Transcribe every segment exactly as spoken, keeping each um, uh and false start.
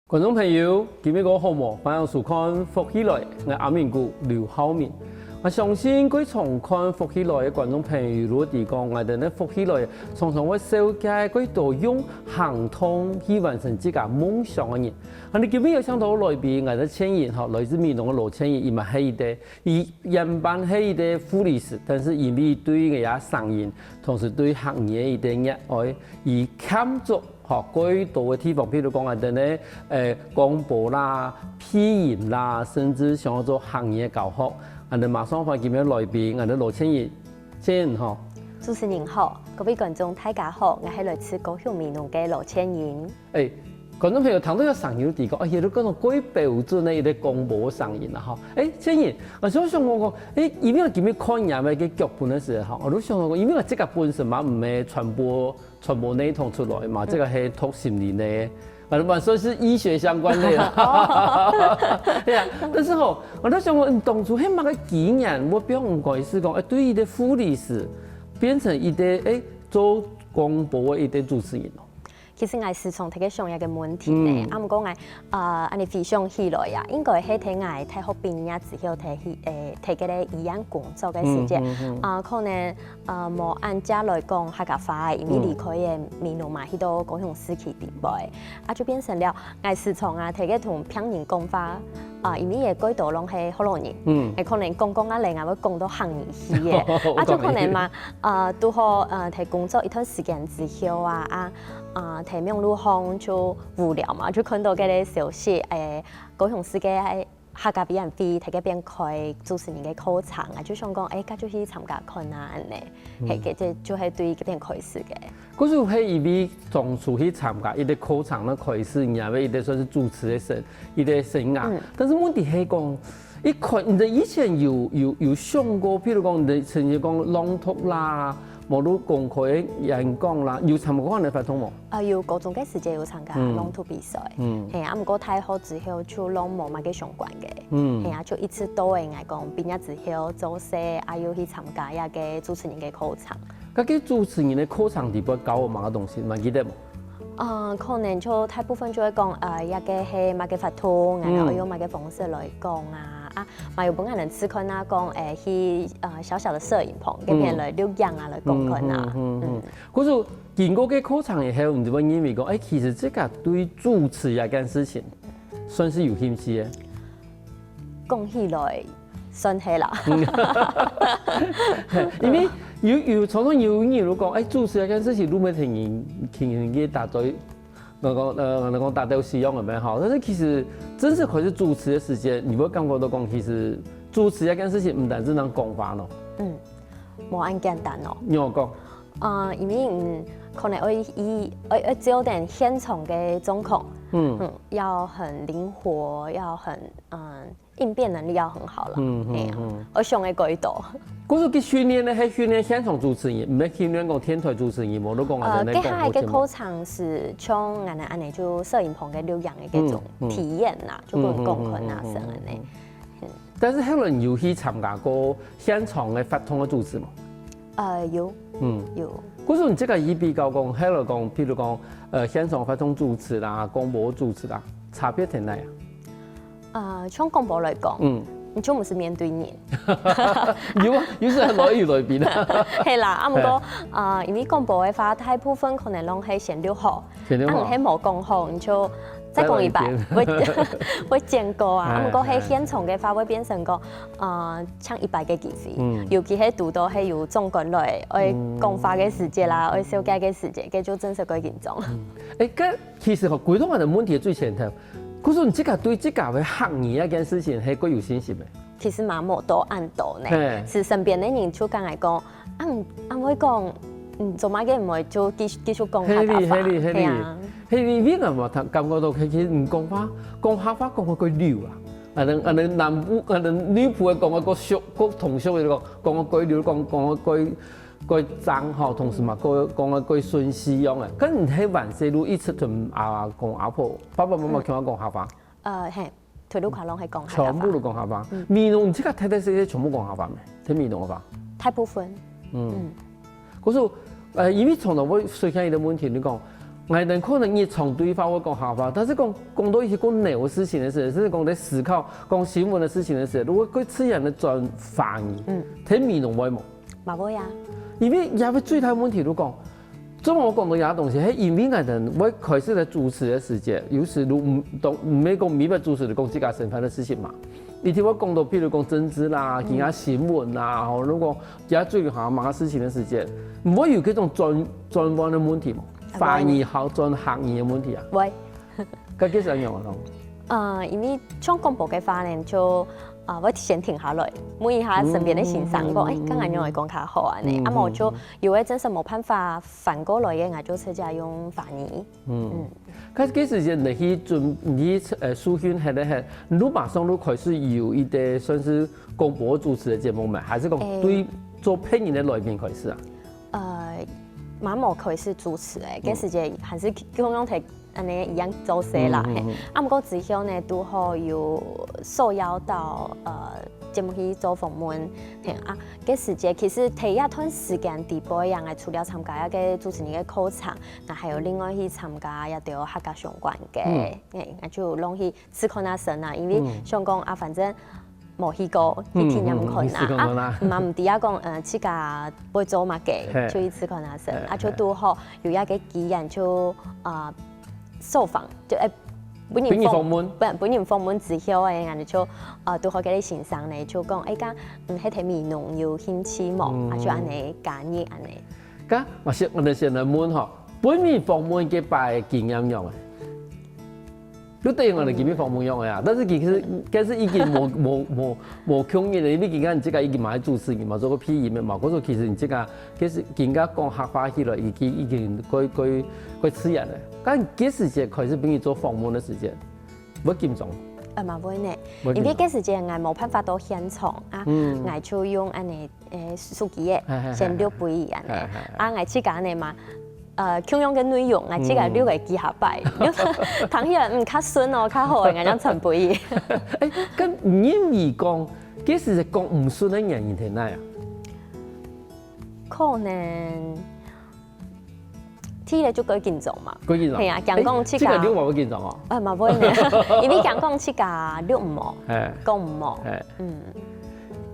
觀眾朋友，今晡日過好無？歡迎收看《福氣來》，𠊎阿明哥劉浩明。𠊎相信，過常看《福氣來》个觀眾朋友，如果知講，𠊎兜个《福氣來》常常會紹介過多用行動去完成自家夢想个人。啊，你今晡日有請到來賓，𠊎个前人吼，來自美濃个羅前人，佢嘛係一個，佢原本係一個護理師，但是因為對這個聲音，同時對客語个一個熱愛，佢兼做 吼，過多个地方，譬如講啊，等等，誒，廣播啦、配音啦，甚至想要做客語个教學，啊，等馬上歡迎今晡日來賓，啊，等羅前人，前人吼。主持人好，各位觀眾大家好，𠊎係來自高雄美濃个羅前人。誒，觀眾朋友聽到這聲音就知講，哎，這个講到過標準个一個廣播聲音啦，吼。誒，前人，啊，想想講講，誒，因為𠊎今晡日看你个腳本个時候，吼，𠊎就想講，因為𠊎自家本身嘛毋係傳播 傳播系統出來嘛，這個係讀心理个，啊，嘛算是醫學相關个啦。對啊，但是吼，𠊎在想講，嗯，當初係麼个機緣，會變成講，誒，對一個護理師變成一個，誒，做廣播个一個主持人哦。其實𠊎時常在該想這個問題呢，嗯。啊，毋過𠊎，呃，恁樣回想起來呀，應該係在𠊎大學畢業之後，在去，誒，在該個醫院工作个時節，嗯，嗯，嗯。啊，可能 呃，無恁樣來講客家話，因為離開个美濃嘛，去到高雄市區地方，啊，就變成了，𠊎時常啊，在該同別人講話，啊，因為个過多攏係學老人，嗯。誒，可能講講啊，人啊會講到客語去个，啊，就可能嘛，呃，拄好，呃，在工作一段時間之後啊，啊，啊，在網路上就無聊嘛，就看到該個消息，誒，高雄市个 客家委員會在該片開主持人个課程啊，就想講，誒，該就去參加看啊，恁樣。嘿，該就就係對該片開始个。故所係因為當初去參加一個課程个開始，你也一個算是主持个生一個生涯。嗯。但是問題係講，一開你个以前有有有想過，譬如講你个曾經講朗讀啦，無論公開个演講啦，有參加過恁樣个活動無？ 呃，有高中个時節有參加朗讀比賽，嗯。嘿啊，毋過大學之後就攏無麼个相關个，嗯。嘿啊，就一直到个𠊎講畢業之後做事，啊又去參加該個主持人个課程。該個主持人个課程裡背教麼个東西，還記得無？呃，可能就大部分就會講，呃，該個係麼个活動，然後用麼个方式來講啊，啊，嘛有分𠊎等試看啊，講，誒，去，呃，小小个攝影棚，該片來錄影啊，來講看啊，嗯，嗯，嗯，嗯。嗯。故所 經過該課程以後，你就會認為講，誒，其實自家對主持這件事情算是有興趣个。講起來，算係啦。因為有有常常有人就講，誒，主持這件事情，你毋係天天天天去打嘴，人講呃人講打鬥西洋有無吼？但是其實正式開始主持个時間，你會感覺到講，其實主持這件事情毋單淨能講話咯。嗯，無恁簡單哦。你有講？ 呃，因為嗯，可能愛以愛愛照等現場个狀況，嗯。嗯，要很靈活，要很嗯應變能力要很好了，嗯，嘿啊，嗯，嗯。愛想个過多。故所去訓練呢，係訓練現場主持人，毋係訓練講電台主持人，無你講啊，呃，該下个課程係像恁樣恁樣，就攝影棚个錄影个該種體驗啦，嗯，嗯。就講講看啊，嗯，嗯，嗯，嗯，嗯。 但是後來你有去參加過現場个活動个主持無？呃，有。嗯。有。故所你自家去比較講，後來講，譬如講，呃，現場活動主持啦，廣播主持啦，差別在哪啊？呃，像廣播來講，嗯。你就毋係面對人。有啊，有時還來有來賓啊。係啦，啊，毋過，嘿。呃，因為廣播个話，大部分可能攏係先錄好，先錄好。啊，你係無講好，你就再講一擺，再來一遍。會會剪過啊。啊，毋過係現場个話，會變成講，呃，像一擺个機會，嗯。尤其係堵到係有長官來，愛講話个時節啦，愛紹介个時節，該就真實過緊張。嗯。誒，該其實吼，歸到𠊎个問題最前頭，故所你自家對自家个客語這件事情，係過有信心个？其實嘛，無到恁多呢，嘿。係身邊个人就講來講， 啊，毋啊，毋會講，嗯，做麼个毋會就繼續繼續講客家話？係哩，係哩，係哩。係啊。係哩，你感覺感覺到其實你講話講客話講个過溜啊，啊，恁恁南部啊，恁內埔个講个過俗，過通俗个講，講个過溜，講講个過過正吼，同時嘛，過講个過順序樣个。該你係還細路一直同阿公阿婆、爸爸媽媽共下講客話？呃，嘿。 大陸話攏係講客家話。全部都講客話。嗯。美濃你自家大大細細全部講客話咩？在美濃个話？大部分。嗯。嗯。故所，呃，因為常常會出現一個問題，你講， ，𠊎等可能日常對話會講客話，但是講，講到一些較難个事情个時候，甚至講在思考、講新聞个事情个時候，如果較自然个轉華語，嗯。聽美濃話無？嘛會啊。因為這个最大問題就講， 做麼个講到這東西，係因為𠊎等會開始來主持个時節，有時就毋，當，毋係講每擺主持就講自家身份个事情嘛。一定會講到，譬如講政治啦，嗯。其他新聞啦，吼，如果其他最近發生麼个事情个時節，毋會有這種轉，轉彎个問題嘛？啊，華語好轉客語个問題啊？會。該其實仰般咯？呃，因為像廣播个話呢，就，呃，會先停下來，問一下身邊个先生，講，嗯。欸，該仰般來講較好啊呢？嗯。啊，無就有个真係無辦法 反過來个，𠊎就直接用華語。嗯。該，該時節你去準，你去，呃，受訓忒个忒，你馬上就開始有一個算是廣播主持个節目無？還係講對做別人个來賓開始啊？呃，嘛無開始主持欸，該時節還係共樣忒恁仔一樣做事啦，嗯，嘿。嗯，嗯。啊，毋過之後呢，拄好有受邀到，呃，節目去做訪問，嘿，啊，該時節其實在這段時間裡背啊，𠊎除了參加該个主持人个課程，𠊎還有另外去參加一兜客家相關个，嗯。嘿，𠊎就攏去試看啊先啊，因為，嗯。想講啊，反正 無去過，去體驗看啊。嗯，嗯，嗯，去試看看啊。啊，嘛毋知啊講，呃，自家會做麼个，嘿。就去試看啊先。嘿，啊，就拄好有一個機緣，就，呃，受訪，就，欸，分人訪，分人訪問。分，分人訪問之後欸，然後就，呃，拄好該個先生呢，就講，欸，講，嗯，係對美濃有興趣無？嗯。啊，就恁仔加入恁仔。該，𠊎先，𠊎等先來問吼，分人訪問該擺个經驗仰仔？ 就等於𠊎等今晡訪問樣个啊，但是其實，但是已經無，無，無，無共樣了，因為今晡日你自家已經嘛係主持人嘛，做過配音个嘛，故所其實你自家，其實今晡日講客話起來，已經，已經過，過，過自然了。但該時節開始分你做訪問个時節，會緊張？呃，嘛會呢，會緊張。因為該時節𠊎無辦法到現場啊，嗯。𠊎就用恁仔 欸，手機仔，嘿，嘿，先錄分佢恁仔。嘿，嘿，嘿。啊，𠊎自家呢嘛，呃，共樣个內容，𠊎自家錄个幾下擺，嗯。錄，聽起來，嗯，較順哦，較好欸，𠊎正傳分佢。欸，該你認為講，該時節講毋順个原因在哪啊？可能，第一個就較緊張嘛。較緊張。係啊，驚講自家，欸，這個你嘛會緊張哦？呃，嘛會呢，因為驚講自家錄毋好，嘿。講毋好。嘿。嗯。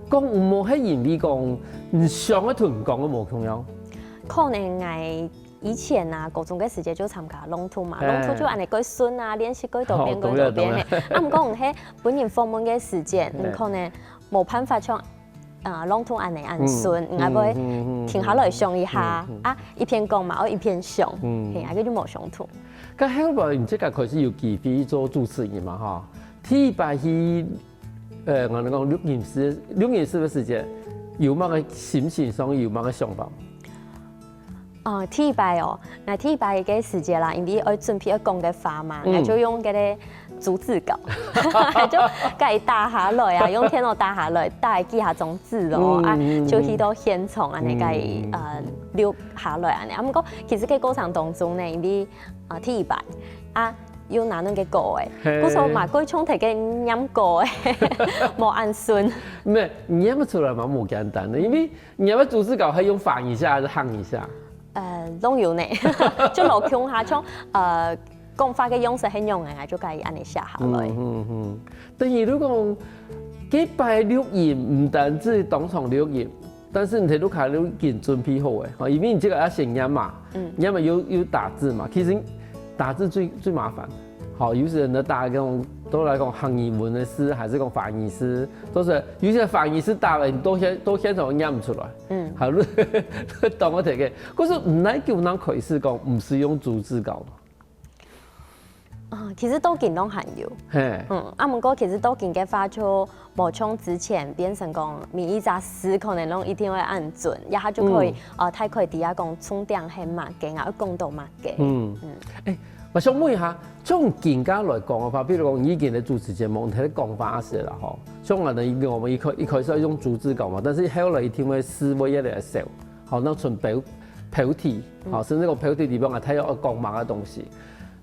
講毋好係因為講你想个同講个無共樣。可能𠊎以前啊，高中个時節就參加朗讀嘛，嘿。朗讀就恁仔過順啊，練習過多遍，好，過多遍，當然，當然。嘿。啊，毋過毋係分人訪問个時節，嘿。你可能無辦法像，呃，朗讀恁仔恁順，嗯，你還會嗯，嗯，嗯，停下來想一下，嗯，嗯。啊，一邊講嘛，愛一邊想，嗯。嘿，啊，該就無相同。該後來你自家開始有機會做主持人嘛，哈？第一擺去 呃，𠊎等講錄音室，錄音室个時節，有麼个心情上有麼个想法？哦，第一擺哦，𠊎第一擺个時節啦，因為愛準備愛講个話嘛，嗯。𠊎就用該個逐字稿，就該打下來啊，用電腦打下來，打幾下張紙哦，嗯，啊，嗯，嗯。就去到現場恁仔該，嗯。呃，錄下來恁仔。啊，毋過其實該過程當中呢，因為，呃，第一擺啊， 有哪能个歌欸，嘿。故所嘛，過唱忒个念歌欸，無恁順。毋係，念出來嘛無簡單个，因為你愛逐字稿係用華語寫還係客語寫？呃，攏有呢，就摎共下，像，呃，講話个樣式係仰仔，就可以恁仔寫下來。嗯，嗯，嗯。等於你講，該擺錄音毋單止當場錄音， 但是你在屋下都已經準備好欸，吼，因為你這個愛先念嘛，嗯。念嘛有，有打字嘛，其實打字最，最麻煩。好，有些人呢打那種，都來講客語文的字，還是講華語字，都是有些華語字打了，你都現，都現場念不出來。嗯。好，你，你懂我這個。可是毋係叫人開始講，毋使用逐字稿嘛。 啊，其實到今攏還有。嘿。嗯，啊，毋過其實到今个話就無像之前變成講每一隻字可能攏一定愛恁準，這下就可以，嗯。呃，大概知啊講重點係麼个啊，愛講到麼个。嗯。嗯。欸，𠊎想問一下，從今个來講个話，比如講你以前个主持節目，你在講話个時啦，吼，像𠊎等一個，我們一開，一開始要用逐字稿嘛，但是後來一定會字會越來越少，好，那純標，標題，好，嗯。甚至講標題地方啊，它要講麼个東西。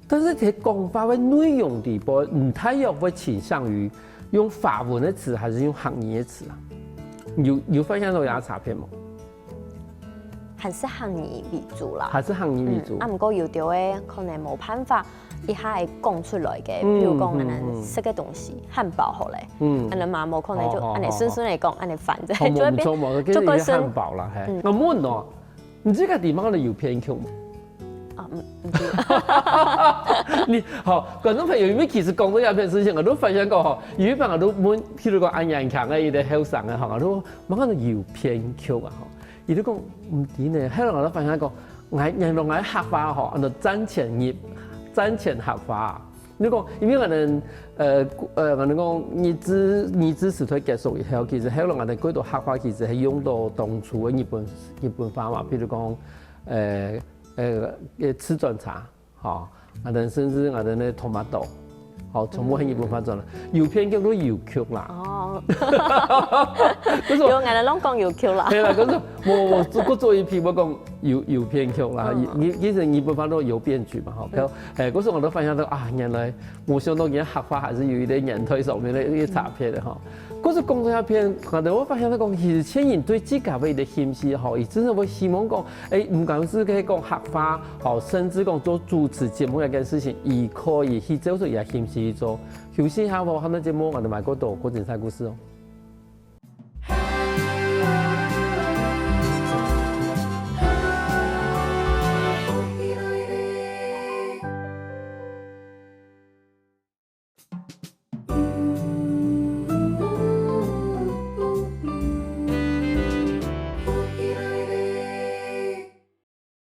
但是在講話个內容裡背，你大約會傾向於用華文个詞還是用客語个詞啊？有，有發現到有差別無？還係客語為主啦。還係客語為主。嗯，啊，毋過有兜个可能無辦法一下會講出來个，嗯，譬如講，嗯，可能食个東西，嗯，漢堡好咧，嗯，可能嘛無可能就恁呢順順个講，恁呢翻，就會變，就過順。漢堡啦，係。嗯。𠊎問哦，你這个地方有編曲無？啊，嗯，嗯。你好，觀眾朋友，因為其實講到這片事情，𠊎都發現過吼，有一擺𠊎都問，譬如講恁年輕个一個後生个吼，𠊎都問佢有編曲啊吼。 佢就講毋知呢，後來𠊎發現講，𠊎原來𠊎客話吼，安到戰前入，戰前客話。你講，因為𠊎等，呃，呃，𠊎等講日治，日治時代結束以後，其實後來𠊎等幾多客話其實係用到當初个日本，日本話嘛，譬如講，呃，呃，呃，自轉車， 吼，啊，等甚至𠊎等个tomato，吼，全部係日本話轉來，有編曲都有曲啦。哦。可是𠊎，有，𠊎等攏講有曲啦。係啦，可是𠊎，𠊎做，𠊎做一篇，𠊎講有，有編曲啦，哦。其，其實日本話都有編曲嘛，吼。嗯。誒，可是𠊎都發現到啊，原來無想到原來客話還是有一點年代上面个一個差別个吼。嗯。可是講到這片，可能𠊎發現到講，其實前人對自家个一個興趣吼，佢真的會希望講， 誒，毋管係講客話，吼，甚至講做主持節目這件事情，佢可以去照著佢个興趣去做。休息一下，下段節目𠊎等還過多過精彩故事哦。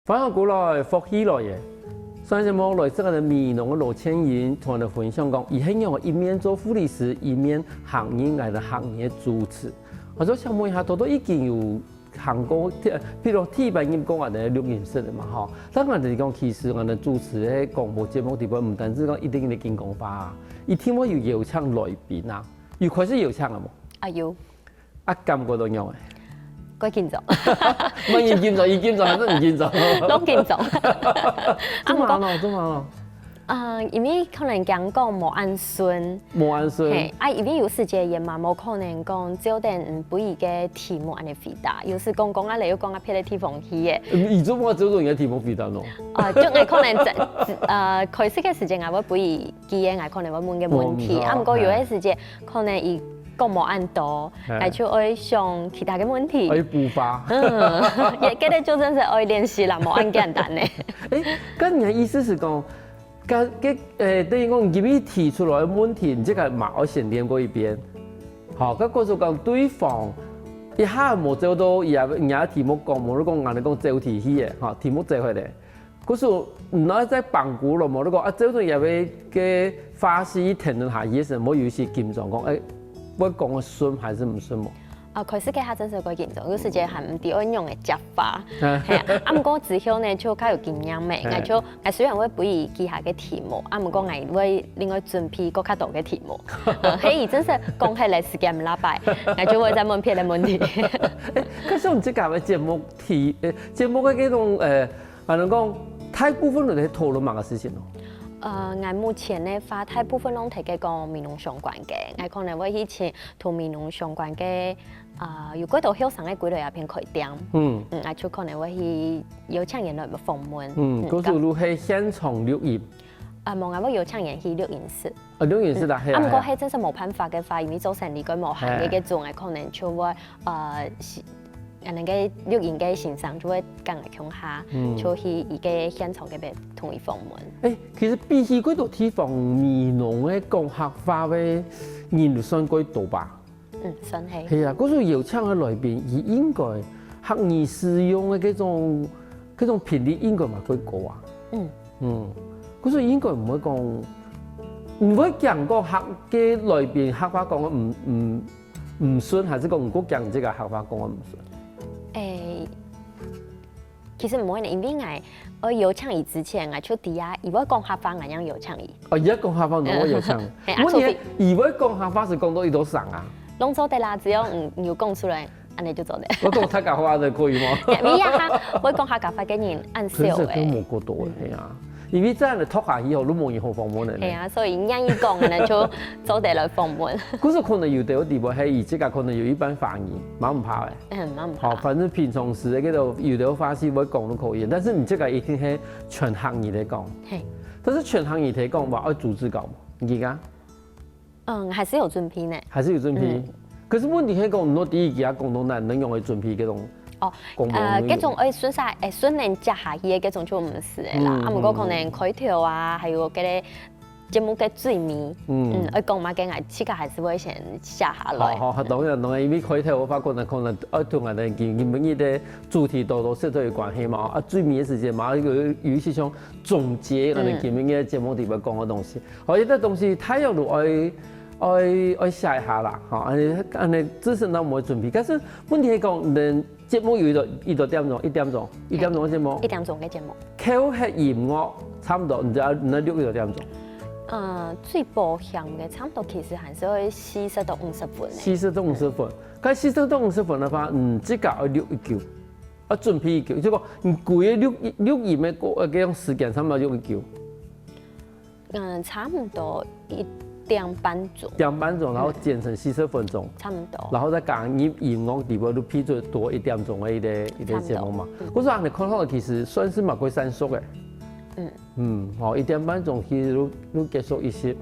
歡迎轉來，福氣來了。上一節目來自𠊎等美濃个羅倩穎，同𠊎等分享講，佢係仰般一面做護理師，一面行入𠊎等客語个主持。𠊎就想問一下，頭頭已經有行過，譬如第一擺入過𠊎等个錄音室个嘛吼。但𠊎等講，其實𠊎等主持个廣播節目底背，毋單止講一定一定講客話啊，一定會有邀請來賓啊。有開始邀請了無？啊，有。 啊，感覺到仰般？過緊張。毋係緊張，佢緊張還係毋緊張？攏緊張。做麼个咯？做麼个咯？啊，因為可能驚講無恁順。無恁順。嘿，啊，因為有時節也嘛無可能講照等，嗯，分佢个題目恁呢回答，有時講講啊，又講啊別个地方去个。嗯，佢做麼个照等你个題目回答呢？啊，就𠊎可能在，呃，開始个時間𠊎會分佢 佢个𠊎可能會問个問題，哦，啊，毋過有个時節，可能佢講無恁多，嘿。𠊎就愛想其他个問題。愛補發。嗯，也，這個就真係愛練習啦，無恁簡單呢。誒，該你个意思係講，該，該，誒，等於講，佢提出來个問題，你這個嘛愛先練過一遍。好，該故所講對方一下無照到，佢个，你个題目講，無就講，𠊎等講照題去个，吼，題目照下來。 故所毋愛再放過咯，無你講啊，照等佢个話勢停下去个時，無有一些緊張講，誒，會講个順還係毋順無？啊，開始該下真係會緊張，有時節還毋知愛仰般个接法。嗯。嘿啊，啊，毋過之後呢，就較有經驗个，嘿。𠊎就，𠊎雖然會分佢幾下个題目，啊，毋過𠊎會另外準備過較多个題目。呃，嘿，佢真係講起來時間毋罅擺，𠊎就會再問別个問題。誒，可是你這個節目 題，誒，節目个這種，誒，還能講大部分都係討論麼个事情咯？呃，𠊎目前个話，大部分攏提个講美濃相關个，𠊎可能會去請同美濃相關个，啊，有幾多後生个歸來這片開店。嗯。嗯，啊，就可能會去邀請佢來訪問。嗯，嗯，故所就係現場錄音。啊，無，𠊎會邀請佢去錄音室。 哦，錄音室啦，嗯，係啊，啊，毋過係啊。係真係無辦法个話，因為做生理个無閒个，係。該種个可能就會，呃，是，恁呢个錄音个先生就會跟𠊎共下，嗯。就去佢个現場該片同佢訪問。誒，其實比起幾多地方，美濃个講客話个人算幾多吧？嗯，算係。係啊，故所邀請个來賓，佢應該客語使用个該種，該種頻率應該嘛幾高啊。嗯。 嗯，故所應該毋會講，毋會驚講客，該來賓客話講个毋，毋，毋順，還係講毋過驚這個客話講个毋順？誒，其實毋會呢，因為𠊎愛邀請佢之前，𠊎就知啊，佢會講客話，𠊎正邀請佢。哦，佢會講客話，你會邀請。嘿，啊，問題，除非佢會講客話係講到幾多聲啊？攏做得啦，只要你，你有講出來。 恁呢就做得。𠊎講客家話就可以嗎？你呀哈，會講客家話个人恁少誒。可是都無幾多誒，係啊。因為恁樣个拖下去吼，都無人好訪問个呢。係啊，所以願意講个呢，就做得來訪問。可是可能有兜个地方，係佢自家可能有一半華語，嘛毋怕个。嗯，嘛毋怕。好，反正平常時个有兜話係會講都可以，但是你這個一定係全客語來講。係。但是全客語來講，話愛逐字稿嘛，你講？嗯，還是有準備呢。還是有準備。嗯、可是問題係講，你到底佢講到哪，你用來準備這種？哦，呃，這種愛順續，誒，順能接下去个這種就毋使个啦。嗯、啊，毋過可能開頭啊，還有這個 節目个最尾，嗯，愛講麼个，𠊎自家還是會先寫下來。好，好，當然，當然，因為開頭个話，可能可能愛同𠊎等今今晡日个主題多多少少有關係嘛，啊，最尾个時間嘛，有有一些像總結，可能今晡日个節目裡背講个東西，好，這個東西大約都愛愛愛寫一下啦，吼，恁樣恁樣至少𠊎有準備，但是問題係講，你 節目有幾多幾多點鐘？一點鐘，一點鐘个節目。一點鐘个節目。扣忒音樂，差毋多，你愛你愛錄幾多點鐘？呃，最保險个差毋多其實還係愛四十到五十分呢。四十到五十分，該四十到五十分个話，嗯，這個愛錄幾久？愛準備幾久？就講你規个錄錄音个過呃，該種時間差毋多錄幾久？ 嗯，差毋多一點半鐘。點半鐘，然後剪成四十分鐘，差毋多。然後再加入音樂裡背，就變做多一點鐘个一個一個節目嘛。差毋多。嗯。我說恁樣看下來，其實算係蠻過成熟个。嗯。嗯，吼，一點半鐘其實就就結束一集。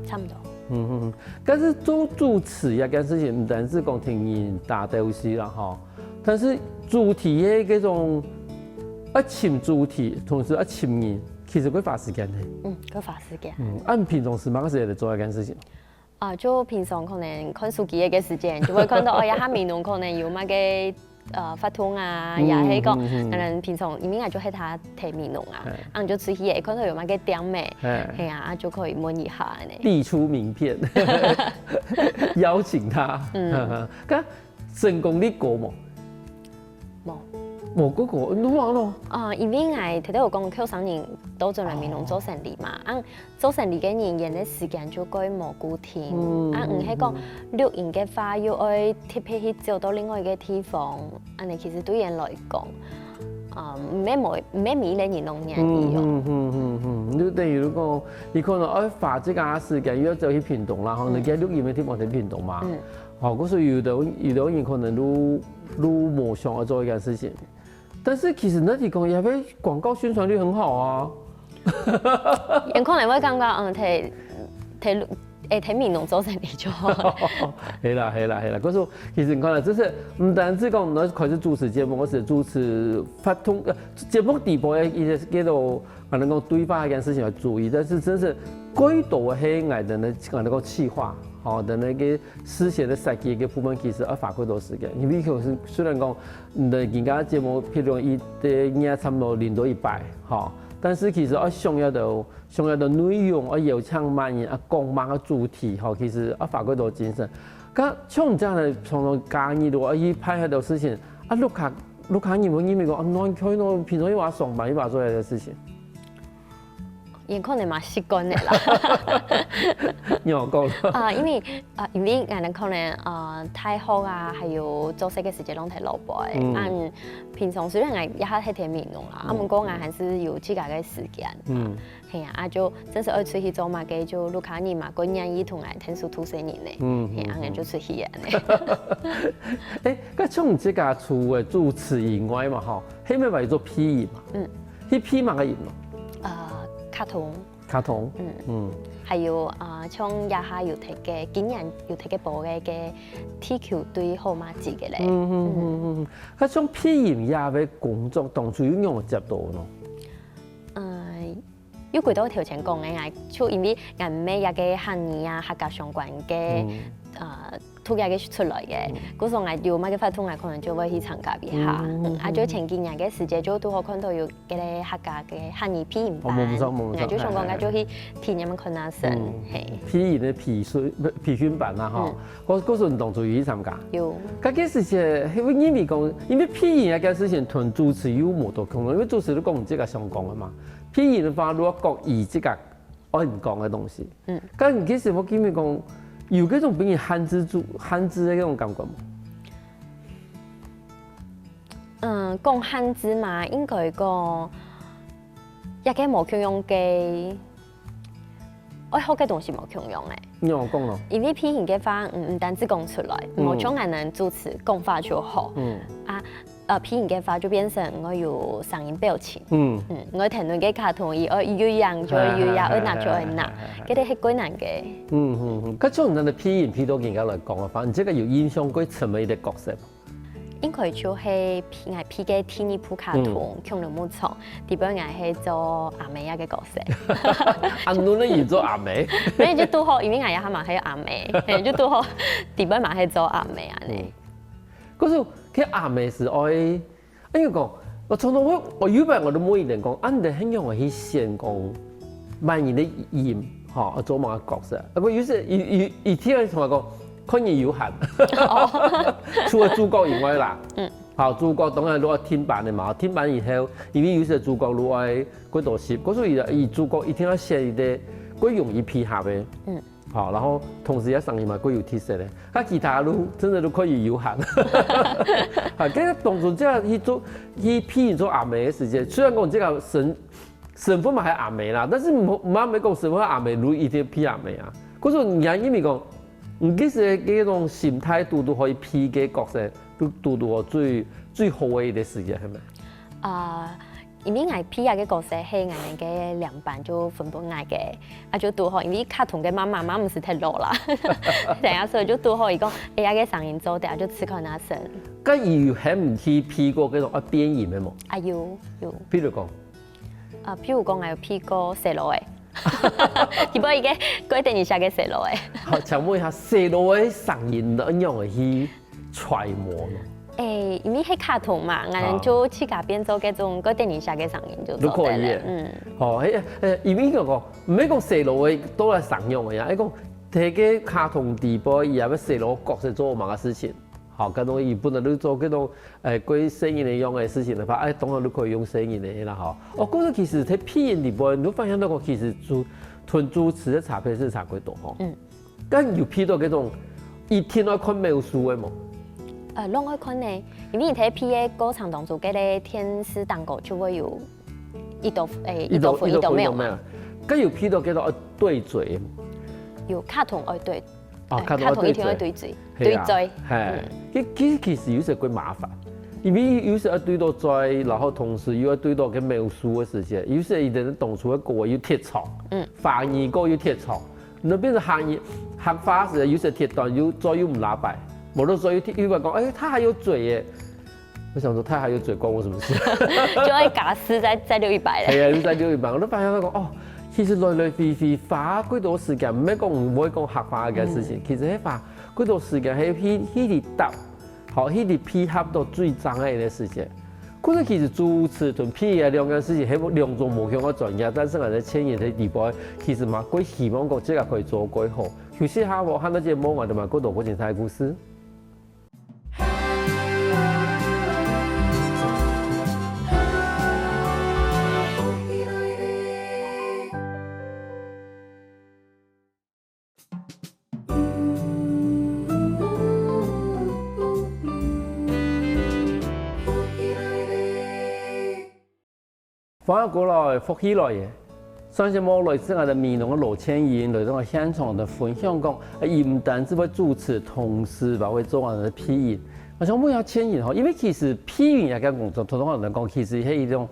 差毋多。嗯嗯嗯。但是做主持這件事情，毋單止講聽人打鬥敘啦，吼，但是主題个這種，愛尋主題，同時愛尋人，其實會花時間个。嗯，會花時間。嗯，啊，你平常時嘛，係在做這件事情？啊，就平常可能看手機个時間，就會看到，哦，這下美濃可能有麼个呃活動啊，嗯也係講，嗯嗯可能平常因為𠊎就係在台美濃啊嘿，啊，就出去，看到有麼个店咩，嘿。係啊，啊就可以問一下呢。遞出名片，邀請他。嗯。該成功率高無？無。無過高，你話咯。啊，因為𠊎頭頭有講，後生人都轉來美濃做生理嘛，啊，做生理个人，佢个時間就過無固定。嗯啊，毋係講錄音个話，又愛特別去走到另外一個地方，恁樣其實對佢來講，啊，毋係無毋係每一個人攏願意哦。嗯嗯嗯嗯，就等於如果你可能愛花這個時間，又要走去屏東啦，吼，嗯你今日錄音个地方在屏東嘛，嗯吼，故所有的有的人可能都都無想要做一件事情，但是其實那提供也會廣告宣傳率很好啊。有可能會感覺，嗯，在在誒，在美濃做生理就好。係啦係啦係啦，可是其實你看啦，這是毋單止講你開始主持節目，或是主持發通呃節目底部的一些叫做可能講對話一件事情要注意，但是真是過多的係𠊎等个可能講企劃，吼，等个事先个設計个部分，其實要花過多時間。因為可是雖然講你的人家節目，譬如一个月差不多零到一百，吼，但是其實要想要的 想要个內容，愛邀請麼人，啊講麼个主題，吼，其實愛花過多精神。該像你這樣个常常假日，愛去排很多事情，啊，屋下屋下人會認為講，啊，你去喏，平常又愛上班又愛做這些事情。有可能嘛，習慣了啦。你有講了。啊，因為啊，因為𠊎等可能啊，大學啊，還有做事个時間攏在老背，嗯啊，平常雖然𠊎一下係在美濃啦，啊，毋過𠊎還是有自家个時間。嗯，係啊，啊就真是愛出去做麼个，就屋下人嘛，更願意同𠊎𢯭手渡細人呢。嗯係啊，𠊎就出去啊呢。誒，該像你自家除了主持以外嘛，吼，後面還有做配音嘛，嗯，去配麼个音嘛？呃，卡通，卡通，嗯，嗯。還有啊，像這下有在个，今年有在个播个个地球對好嗎子个咧。嗯嗯嗯嗯，該像配音這个工作當初又仰會接到呢？嗯，又回到頭前講个，𠊎就因為𠊎毋係一个客語啊、客家相關个，呃，讀這个出來个，故所𠊎有麼个活動，𠊎可能就會去參加一下。嗯，啊，就前幾年个時節，就拄好看到有个客家个客語配音班，哦，無錯無錯，𠊎就想講，𠊎就去體驗看下先，係。配音个培訓培訓班啊，吼，故所你當初有去參加？有。該个時節，因為認為講，因為配音這个事情同主持又無多共樣，因為主持都講你自家想講个嘛，配音个話，如果講你自家愛你講个東西，嗯，該你其實𠊎認為講，有該種分人限制住、限制个該種感覺無？嗯，講限制嘛，應該講，這个無共樣个，愛學个東西無共樣欸。仰般講哦？因為鼻音个話，嗯，毋單淨講出來，嗯。無像𠊎等主持講話就好。嗯。啊，呃，鼻音个話就變成𠊎有聲音表情。嗯。嗯，𠊎聽到个卡通，佢愛有樣就愛有樣，愛拿就愛拿，係，係，係，係，係。這个係較難个。嗯，嗯，嗯。該從你个鼻音鼻到今下來講个話，你這个有印象較深个一个角色無？ 應該就係鼻，𠊎鼻个第二部卡通，嗯。《恐龍牧場》，裡背𠊎係做阿姆這个角色。恁樣你做阿姆？無，就堵好，因為𠊎這下嘛係阿姆，嘿，就堵好，裡背嘛係做阿姆恁樣。嗯。可是，該阿姆係愛，哎喲講，𠊎常常會，𠊎有擺𠊎都問人講，啊，你係仰般去選講，麼人个音，吼，愛做麼个角色？啊，毋，有時，有，有，有聽人同𠊎講， 看你有閒。哦。除了主角以外啦。嗯。好，主角當然就愛定班个嘛，定班以後，因為有時主角就愛較多集，故所以，以主角一定愛選一个較容易配合个。嗯。好，然後同時也聲音嘛較有特色个，啊其他就真个就看你有閒。啊，該當初這樣去做，去配音做阿姆个時節，雖然講這个身 身份嘛係阿姆啦，但是毋，毋係講身份阿姆就一定配阿姆啊。可是人家因為講，你其實該種心態堵堵好配个角色，就堵堵好最，最好个一个時間，係無？啊，因為𠊎配个角色係𠊎等个領班就分分𠊎个，啊就堵好，因為卡通个媽媽嘛毋係忒老啦，等下所以就堵好，佢講，哎呀，个聲音做得啊，就試看啊先。該有喊你去配過該種愛變音个無？啊，有，有。譬如講？ 啊，譬如講，𠊎有配過細佬仔，佢背一个過等一下个細佬仔。好，請問一下，細佬个聲音仰般去揣摩呢？欸，因為係卡通嘛，𠊎等就自家變做該種過等一下个聲音就做得了。就可以耶。嗯。好，欸，欸，因為講，毋係講細佬个都來相用个呀，係講，在个卡通裡背，佢也愛細佬角色做麼个事情。 好，該種佢本來就做該種，欸，過細人仔樣个事情个話，欸，當然就可以用細人仔啦，吼。哦，故所其實在配音裡背，你就發現到講，其實主，同主持个差別係差較多，吼。嗯。該有配到該種一定愛看秒數个無？呃，攏愛看呢，因為你在配个過程當中，該个電視當中就會有一道，欸，一道，一道分，一道分，一道秒嘛。一道分，一道秒。該有配到該種愛對嘴無？有，卡通愛對 哦，欸，卡通愛對嘴。卡通一定愛對嘴，係啊，對嘴。係，嗯。其，其，其實有時較麻煩，因為有時愛對到嘴，然後同時又愛對到該秒數个時間，有時佢等當初个歌又忒長，嗯。華語歌又忒長，那變成客語，客話時有時忒短，又嘴又毋拉擺，無就嘴又忒，又會講，欸，他還有嘴耶。 我想說，他還有嘴，關我什麼事？就愛加時再，再溜一擺咧。係啊，又再溜一擺。𠊎就發現到講，哦，其實來來回回花幾多時間，毋係講毋會講客話个事情，嗯。其實係花幾多時間，係去，去搭，好，去配合到最正个一个時間。可是其實主持同配音兩个事情，係兩種無共个專業，但是𠊎在千言个地方，其實嘛，較希望講這个可以做較好。休息下，𠊎看到這个無，𠊎就嘛，過多過精彩个故事。 歡迎過來，福氣來了！上節目來自𠊎等美濃个羅千英，來到𠊎現場个分享講，啊，佢毋單淨會主持，同時也會做𠊎等个配音。𠊎想問一下千英吼，因為其實配音這个工作，通常來講，其實係一種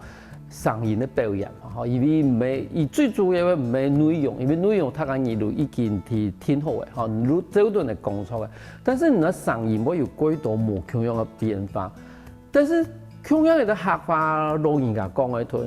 聲音个表演嘛，吼，因為毋係，佢最主要个毋係內容，因為內容大家你都已經聽，聽好个，吼，你都照等來工作个，但是你个聲音會有幾多無共樣个變化。 但是共樣个客話，老人家講个同，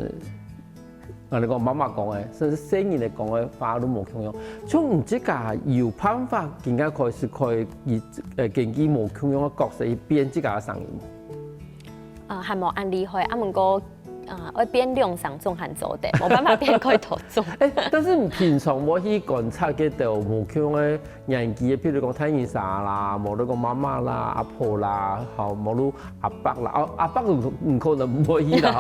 啊，你講媽媽講个，甚至細人仔講个話都無共樣。像你自家有辦法，今下開始可以，呃，根據無共樣个角色去變自家个聲音無？啊，還無恁厲害，啊，毋過，啊，愛變兩三種還做得，無辦法變幾多種。欸，但是你平常會去觀察該兜無共樣个 年紀个，譬如講大人儕啦，無就講媽媽啦、阿婆啦，吼，無就阿伯啦，哦，阿伯毋，毋可能毋會去啦，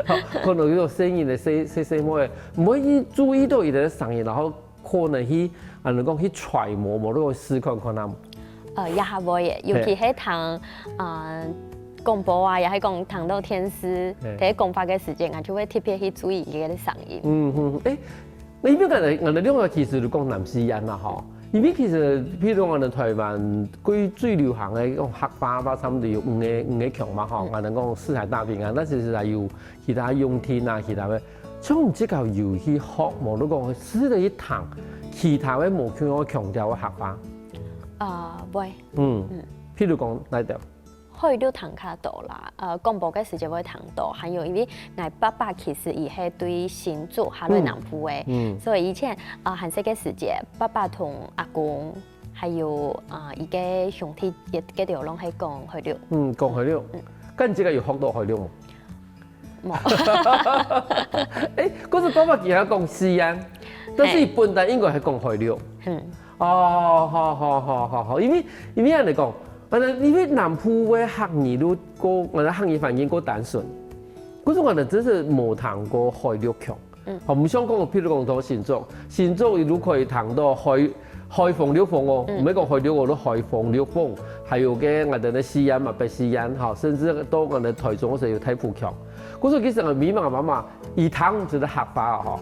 吼，可能有細人仔、細，細，細妹仔，毋會去注意到佢等个聲音，然後可能去，啊，人講去揣摩，無就講試看看啊。呃，也還會耶，尤其係聽，呃，廣播啊，也係講聽到電視，在講話个時間，𠊎就會特別去注意佢个聲音。嗯嗯，誒，因為𠊎等𠊎等兩個其實就講南四縣啦吼，因為其實譬如講𠊎等台灣最最流行个講客話，差不多有五個五個腔嘛吼，𠊎等講四海大平啊，但其實還有其他永定啊，其他个，像你自家有去學無？你講試著去聽其他个無共樣腔調个客話？啊，會。嗯，譬如講哪一條？ 海陸聽較多啦，呃，廣播个時節會聽到，還有因為𠊎爸爸其實佢係對新竹下來南部个，所以以前呃還細个時節，爸爸同阿公還有呃佢个兄弟，佢个流浪係講海陸。嗯，講海陸。嗯，該你這個有學到海陸無？無。誒，可是爸爸佢還講四縣，但是佢本來應該係講海陸。嗯。 哦，好好好好好，因為因為恁樣講，啊，因為南部个客語都過，𠊎等客語環境過單純，可是𠊎等真係無聽過海陸腔。嗯，好，毋像講，譬如講到新竹，新竹一路可以聽到海海風陸風哦，毋係講海陸哦，都海風陸風，還有个𠊎等个四縣嘛，北四縣，哈，甚至到𠊎等台中个時候有大埔腔。可是其實𠊎咪媽媽媽，佢聽毋識个客話哦，吼，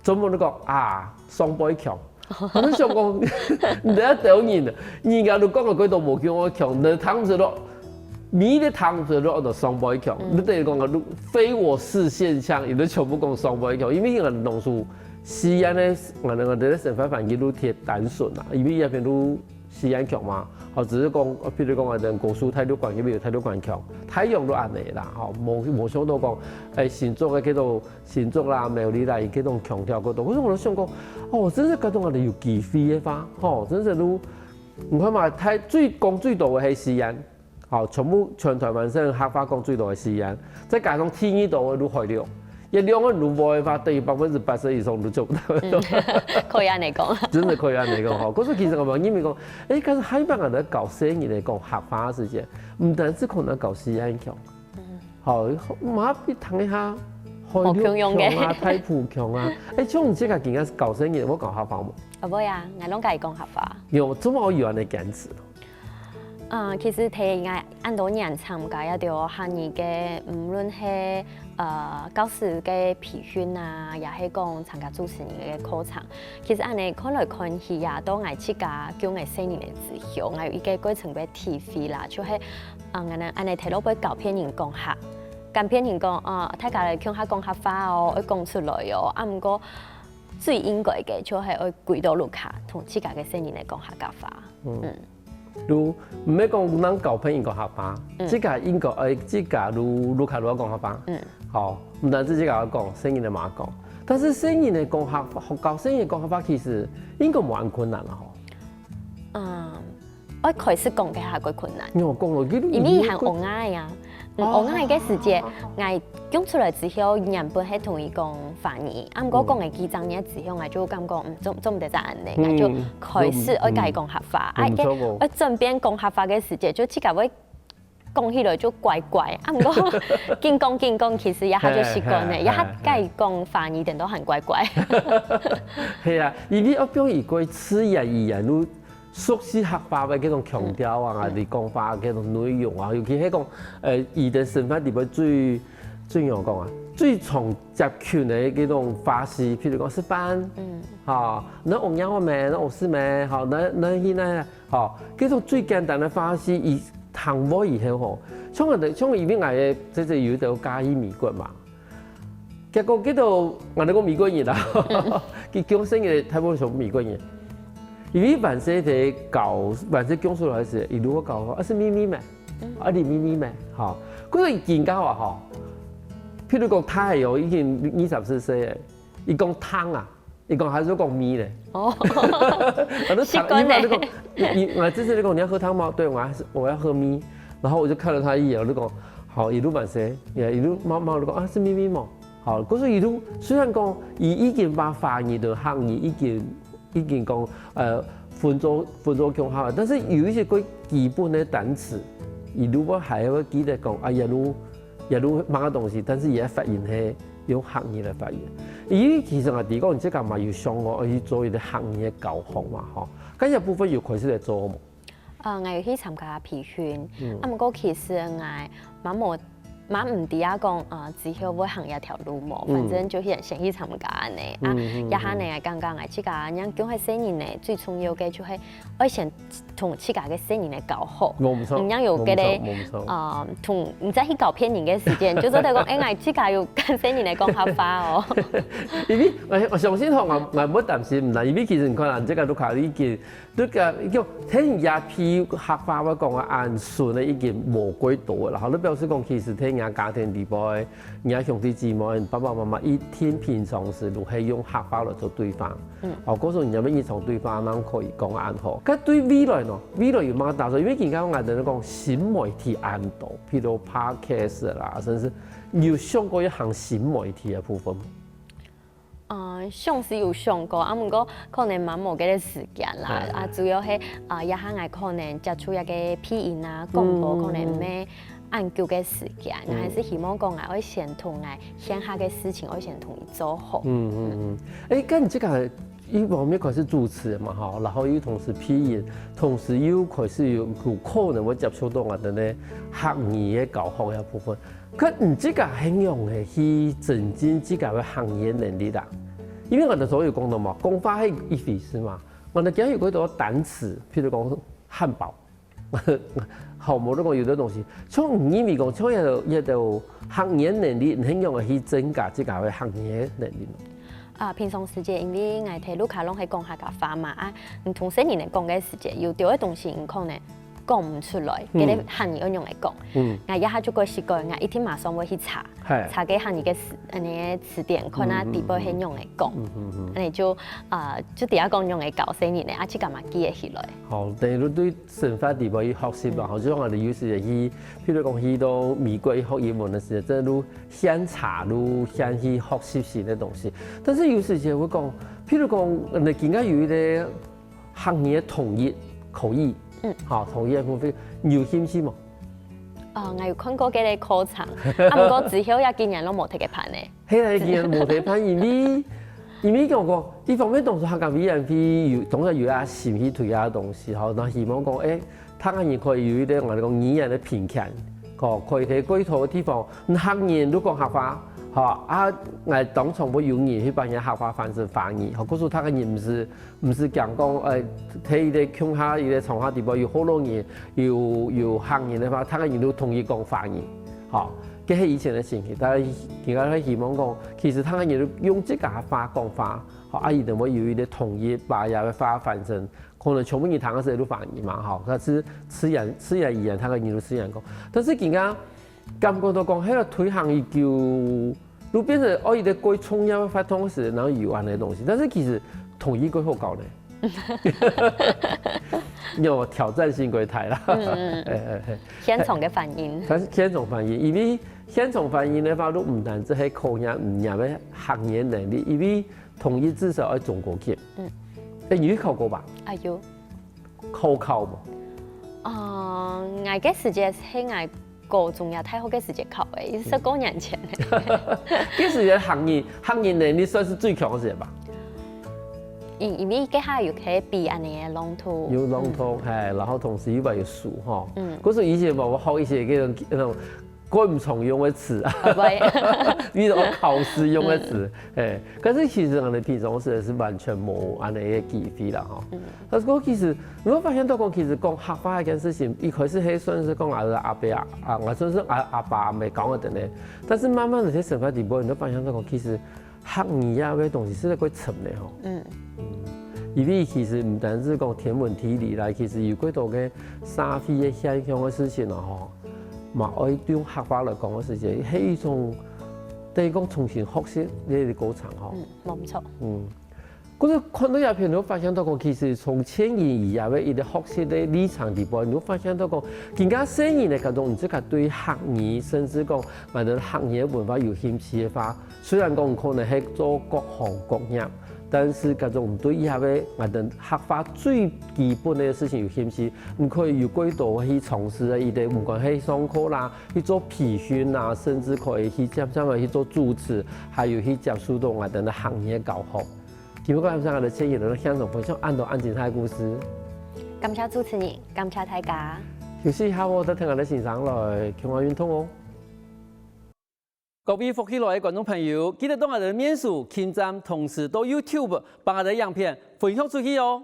專門都講啊，上背腔。𠊎就想講，你這兜人，人家都講个幾多無共樣个腔，你聽毋識咯，你都聽毋識咯，就上背腔。你等於講个，非我是現象，你都全部講上背腔，因為𠊎等當初四縣个，𠊎等𠊎等个生活環境都忒單純啦，因為這片都四縣腔嘛，吼，只是講，譬如講，𠊎等高樹大陸縣，這片有大陸縣腔，大約都恁樣啦，吼，無無想到講，誒，新竹个叫做 新竹啦、苗栗啦，佢這種腔調過多。可是𠊎就想講，哦，真係該種恁樣有機會个話，吼，真係都，你看嘛，大最講最多个係四縣，吼，全部全台灣省客話講最多个四縣，再加上第二多个就海陸，這兩個如果个話，等於百分之八十以上都做毋到。嗯，可以恁樣講。真的可以恁樣講吼。可是其實𠊎問你們講，誒，可是下擺𠊎等教細人仔講客話个時節，毋單止可能教四縣腔， 好，嘛去聽一下海陸腔啊、大埔腔啊。誒，像你這個今日教細人仔，有講客話無？啊，會啊，𠊎攏佮佢講客話。有，做麼个有恁樣堅持？啊，其實在𠊎恁多年參加這兜客語个，無論係呃教師个培訓啊，也係講參加主持人个課程，其實恁樣看來看去啊，到𠊎自家降个細人仔之後，𠊎有一個過程个體會啦，就係 啊，𠊎等恁樣頭路會教別人講客，佮別人講，哦，大家來共下講客話哦，愛講出來哦。啊，毋過最應該个就係愛歸到屋下，同自家个細人仔講客家話。嗯，就毋係講單教別人講客話，自家應該愛自家就屋下就愛講客話。嗯，好，毋單止自家愛講，細人仔嘛愛講。但是細人仔講客，教細人仔講客話，其實應該無恁困難啦吼。嗯， 愛開始講个下較困難。你有講哦，因為佢還孲𠊎啊，嗯，孲𠊎个時節，𠊎降出來之後，原本係同佢講華語，啊，毋過講个幾隻月之後，𠊎就感覺，嗯，做做毋得再恁樣，𠊎就開始愛佮佢講客話，啊，愛轉變講客話个時節，就自家會講起來就怪怪，啊，毋過緊講緊講，其實這下就習慣了，這下佮佢講華語，顛倒還怪怪。係啊，因為愛變一個自然語言，就 熟悉客話个這種腔調啊，你講話个這種內容啊，尤其係講，呃，佢个生活裡背最最仰般講啊，最常接近个這種話事，譬如講食飯，嗯，吼，你有仰般無？你有事無？吼，你你去哪？吼，這種最簡單个話事，佢聽會以後吼，像𠊎等像因為𠊎个姐姐有一條嫁去美國嘛， 結果佢兜，𠊎等講美國人啦，佢降細人大部分係美國人。因為還細个教，還細降出來時，佢就會教講，啊，係咪咪咩？啊，你咪咪咩？吼，可是佢今下啊吼，譬如講，佢還有已經二三十歲个，佢講湯啊，佢講還係講咪咧。哦，反正湯，習慣了。佢反正講，你你，我之前就講你要喝湯嗎？對，我要我要喝咪。然後我就看了他一眼，我就講，好，佢就還細，佢就慢慢就講啊，係咪咪無？ 好，故所佢就雖然講佢已經把華語同客語已經已經講呃分做分做共下，但是有一些較基本个單詞，佢就會還會記得講，啊，這就這就麼个東西，但是佢个發音係用客語來發音。因為其實𠊎知講，你這下嘛有想過愛去做一個客語个教學嘛，吼，該這部分有開始來做無？呃，𠊎有去參加培訓，啊，毋過其實𠊎嘛無，嘛毋知啊講，呃，之後會行這條路無，反正就先，先去參加恁呢。啊，這下呢，𠊎感覺𠊎自家仰講係細人呢，最重要个就係愛先同自家个細人呢搞好。無毋著，你仰有个咧，無毋著，無毋著。呃，同你再去搞別人个時間，就做得講，哎，𠊎自家有跟細人呢講客話哦。因為，哎，𠊎相信吼，𠊎，𠊎毋會擔心啦，因為其實你看啊，你這個都可以 就講，就講，聽人家譬客話會講啊恁順个已經無幾多了，吼，就表示講，其實聽人家家庭裡背，人家兄弟姊妹、爸爸媽媽一定平常時都係用客話來做對話。嗯。哦，故所人家乜日常對話，正可以講恁好。該對未來呢？未來有麼个打算？因為今下𠊎等講新媒體恁多，譬如Podcast啦，甚至有想過要行新媒體个部分。 呃，想是有想過，啊，毋過可能嘛無該个時間啦，啊，主要係，啊，這下𠊎可能接觸一個配音啊、廣播，可能毋係恁久个時間，還係希望講𠊎愛先同𠊎現下个事情愛先同佢做好。嗯嗯嗯。哎，該你這個一方面開始主持嘛，吼，然後又同時配音，同時又開始有，有可能會接觸到𠊎等个客語个教學个部分。 該你自家係仰仔去增進自家个客語能力啊？因為𠊎等所有講到嘛，講話係一回事嘛，𠊎等今日有幾多單詞，譬如講漢堡，好，無論講有个東西，像你認為講，像這兜，這兜客語能力，你係仰仔去增加自家个客語能力呢？啊，平常時節，因為𠊎在屋下攏係講客家話嘛，啊，你同細人仔講个時節，有兜个東西你可能 講毋出來，嗯。該个客語愛仰仔講。嗯。𠊎這下就過習慣，𠊎一定馬上會去查，嘿。查該客語个詞，恁呢詞典，看下底背係仰仔講。嗯嗯嗯。恁呢就，啊，就知影講仰仔教細人仔，啊，自家嘛記得起來。好，等於就對生活底背去學習啦，嗯。吼，就像𠊎等有時去，譬如講去到美國去學英文个時節，真个就現查，就現去學習新个東西。但是有時節會講，譬如講，你今下有一個 客語个統一口譯，嗯。吼，統一个部分，你有興趣無？哦，𠊎有看過該个課程，啊，毋過之後也幾年攏無在該辦呢。係啦，幾年無在辦，因為，因為講講，一方面當初客家委員會有，當然有啊，心去推啊東西，吼，那希望講，哎，客家人可以有一個𠊎等講語言个平權，吼，可以在過多个地方，嗯，客人都講客話，吼，啊，𠊎當場會有人去把人客話翻成華語，吼，故所客家人毋係 毋係講講，呃，在一個共下一個場合底背有好多人，有，有客人个話，大家人都統一講華語，吼，這係以前个情形。但係今下希望講，其實大家人都用自家个話講話，吼，啊，一定會有一個統一，把這個話翻成，可能全部人聽个係華語嘛，吼，但是自然，自然而然，大家人都自然講。但是今下感覺到講，該個推行已久 就變成哦，一個過重要个活動時，然後有恁呢東西。但是其實統一過好搞呢，有挑戰性過大啦。嗯嗯嗯。哎哎哎。現場个反應。但是現場反應，因為現場反應个話，就毋單止係考驗毋驗个客語能力，因為統一至少愛中高級。嗯。哎，你有考過吧？啊，有。好考無？哦，𠊎个時節係𠊎 高中也大學个時節考个，也係十過年前个。該時節客語，客語能力算係最強个時節吧？因，因為該下有去比恁呢个朗讀。有朗讀，嗯。嘿，然後同時又還有書吼。嗯。可是以前嘛，𠊎學一些該種，那種蓋毋常用个詞啊。啊，對。比如講考試用个詞，嗯。嘿，可是其實𠊎等平常時係完全無恁呢个機會啦吼。嗯。 但是講其實，你會發現到講，其實講客話這件事情，一開始係算係講𠊎个阿伯啊，啊，𠊎算係阿，阿爸阿姆講个等呢。但是慢慢个在生活底背，你會發現到講，其實客語啊，這東西係會沉的吼。嗯。嗯。因為其實毋單止講天文地理啦，其實有幾多个社會个現象个事情啊，吼，嘛愛用客話來講个事情，係一種等於講重新學習个一個過程吼。嗯，無錯。嗯。 可是看到這片，你會發現到講，其實從前人以來个一個學習个歷程底背，你會發現到講，今下細人仔當中，你自家對客語，甚至講𠊎等客語个文化有興趣个話，雖然講可能係做各行各業，但是當中你對這個𠊎等客話最基本个事情有興趣，你可以有幾多去從事个一個，毋管係上課啦，去做培訓啦，甚至可以去漸漸个去做主持，還有去接觸到𠊎等个客語个教學。 今晡日感謝𠊎等千禧人个現場分享恁多恁精彩个故事。感謝主持人，感謝大家。休息一下哦，再聽𠊎兜先生來，共下運動哦。各位福氣來个觀眾朋友，記得到𠊎兜个面書、網站，同時到YouTube幫𠊎兜个影片分享出去哦。